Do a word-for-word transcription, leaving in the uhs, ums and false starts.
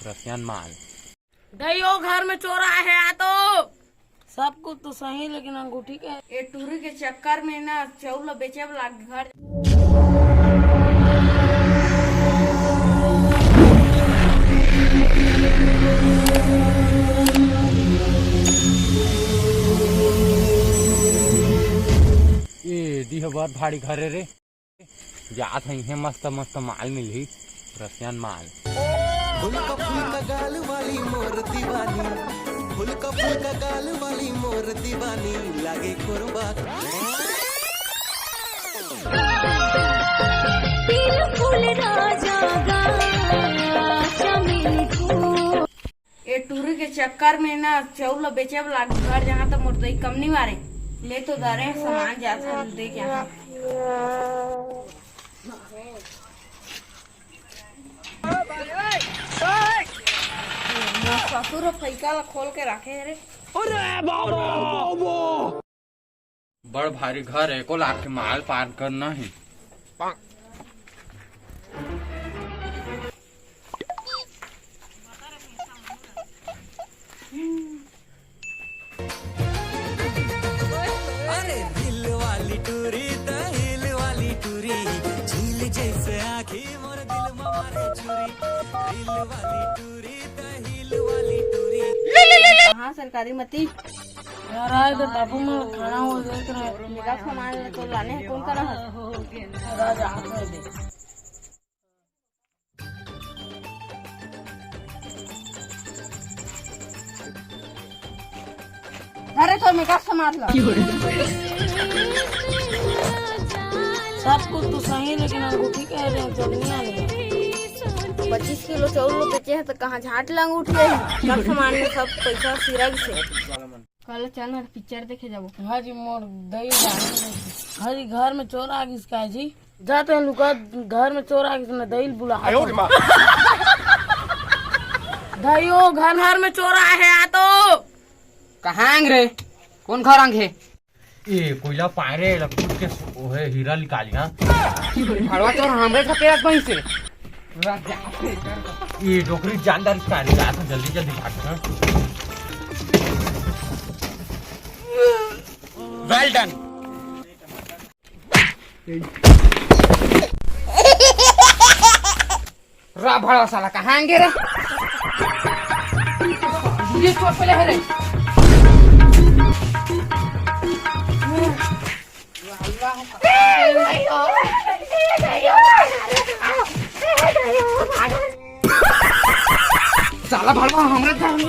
Russian माल। दइयो, घर में चोर आए हे, आ तो। सब कुछ तो सही, लेकिन अंगूठी के। ए टूरी के चक्कर में ना चौल ल बेचे बर लाग घर। ए, दिह बहुत भारी घर हे रे। जात हई, इहें मस्त मस्त माल मिलही, रसियन माल। फुल्का फुल्का गाल वाली मोर दीवानी, फुल्का फुल्का गाल वाली मोर दीवानी, लागे कोरबा। बिल्कुल राजा गा, चमेली फूल। ए टूरी के चक्कर में ना चौल ल बेचे बर लाग घर, जहाँ तक मोर दई कम नहीं मारे। ले तो दारे सामान जात हम दे के आए। मोर ससुर ह फइका ल खोल के राखे हे रे। अरे बाबा, बाबा। बड़ भारी घर हे, एको लाख के माल पार करना हे। अरे दिल वाली टूरी, त हिल वाली टूरी, झील जैसे आँखी मोर दिल में मारे छुरी, दिल वाली टूरी, त हिल वाली टूरी। कहाँ सरकारी मती? यार, आए तो बाबू में खाना हो देख रहे। मेरा सामान ले तो लाने हैं, कौन करा है? राजा, हाथ में दे। अरे, तो मेरा सामान ला। सब कुछ तो सही, लेकिन अंगूठी कह रहे हैं, जब नहीं आने। पच्चीस किलो चाउर बेचे हैं, तो कहाँ झाट ला अंगूठी है? सब सामान में सब पैसा सिरग से। कल चल ना, पिक्चर देखे जाबो। हाँ जी, मोर दई जाने दे। हाँ जी, घर में चोर आ गिस का जी? जाते हैं लुका, घर में चोर आ गिस ना, दई ल बुला। आयो रे माँ। दइयो, घर घर में चोर आए हे, आ तो। कहाँ आंग रे? कौन घर आंग हे? ए, कोइला पाए रे, एला कूद के सो-, ओहे, हीरा निकाली, हाँ? भड़वा चोर हमरे घर पे आत बही से। ए, डोकरी जानदार कारी, जा तो जल्दी, जल्दी भाग, हाँ? Well done। रा भड़ा साला कहाँ आंगे रे? ये चोट पे ले रे। साला भड़वा हमरे घर में।